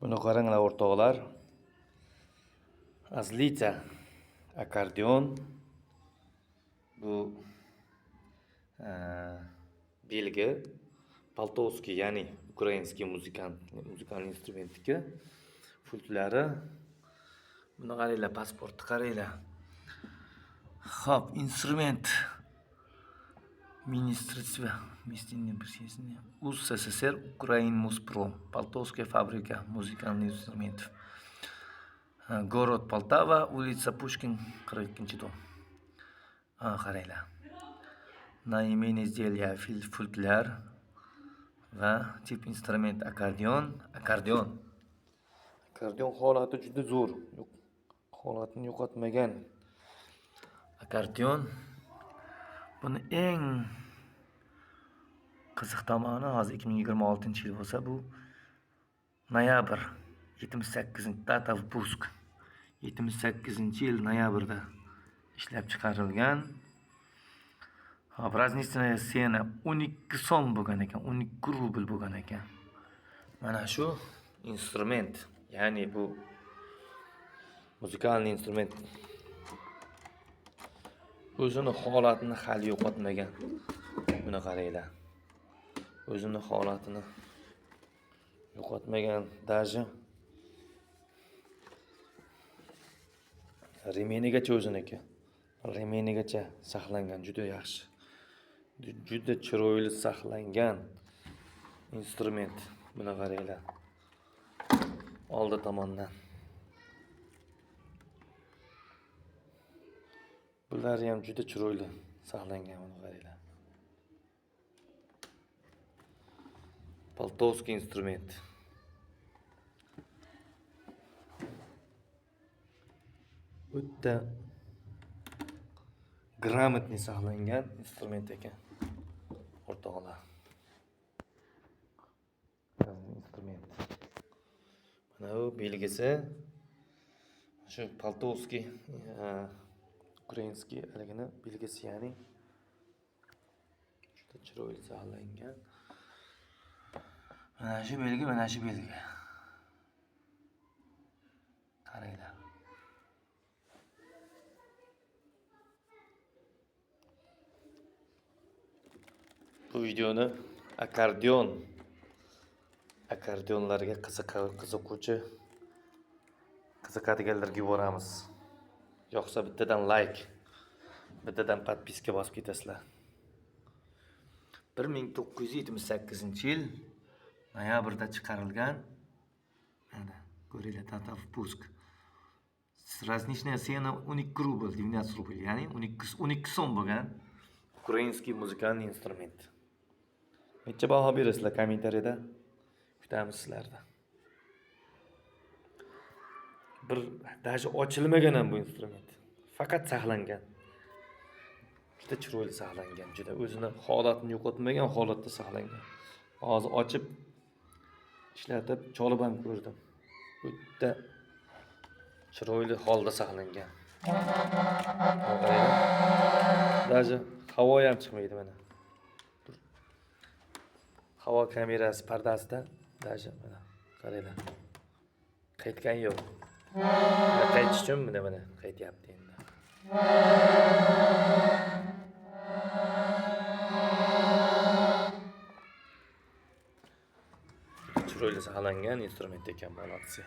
Buni qaranglar o'rtoqlar. Azlicha akordeon. Bu belgi Poltovskiy, ya'ni ukrainskiy muzikal instrumentniki pultlari. Buni qaranglar, pasportni qaranglar. Xo'p, instrument Министерство УССР Украинмузпром, Полтовская фабрика музыкальных инструментов. Город Полтава, улица Пушкин, 42 дом. Qaranglar. Наименее изделия pultlar va tip instrument akordeon, akordeon. Akordeon holati juda zo'r. Holatini yo'qotmagan. Akordeon. Buni eng qiziq tomoni hozir 2026-yil bo'lsa, bu noyabr 78 data выпуск. 78-yil noyabrda ishlab chiqarilgan. Hop, розничная цена 12 so'm bo'lgan ekan, 12 rubl bo'lgan ekan. Mana shu instrument, ya'ni bu muzikalniy instrument o'zini holatini hali yo'qotmagan. Buni qaranglar. O'zini holatini yo'qotmagan, даже remenigacha o'ziniki. Remenigacha saqlangan, juda yaxshi. Juda chiroyli saqlangan instrument. Buni qaranglar. Oldi tomondan. Bular ham juda chiroyli saqlangan, buni qaranglar. Poltovskiy instrument. O'ta грамотный saqlangan instrument ekan. O'rtoqlar. Instrument. Mana bu belgisi shu Poltovskiy ukrainskiy haligini belgisi, ya'ni juda chiroyli saqlangan. Mana shu belgi, mana shu belgi. Qaranglar. Bu videoni akordeonlarga qiziqadiganlarga yuboramiz. Yo'qsa bittadan like, bittadan podpiska bosib ketasizlar. 1978-yil noyabrda chiqarilgan. Mana ko'ringlar, data выпуск. Розничная цена 12 rubl, 12 rubl, ya'ni 12 so'm bo'lgan ukrainskiy muzikalniy instrument. Necha baho berasizlar kommentariyada? Kutamiz sizlardan. Bir даже ochilmagan ham bu instrument. Faqat saqlangan. Juda chiroyli saqlangan, juda o'zini holatini yo'qotmagan holatda saqlangan. Hozir ochib ishlatib cholib ham ko'rdim. O'ta chiroyli holda saqlangan. Даже havo ham chiqmaydi mana. Havo kamerasi pardasida даже mana qaranglar. Qaytgan yo'q. Mana qaytish uchun mana qaytyapti endi. Chiroyli saqlangan instrument ekan, молодцы.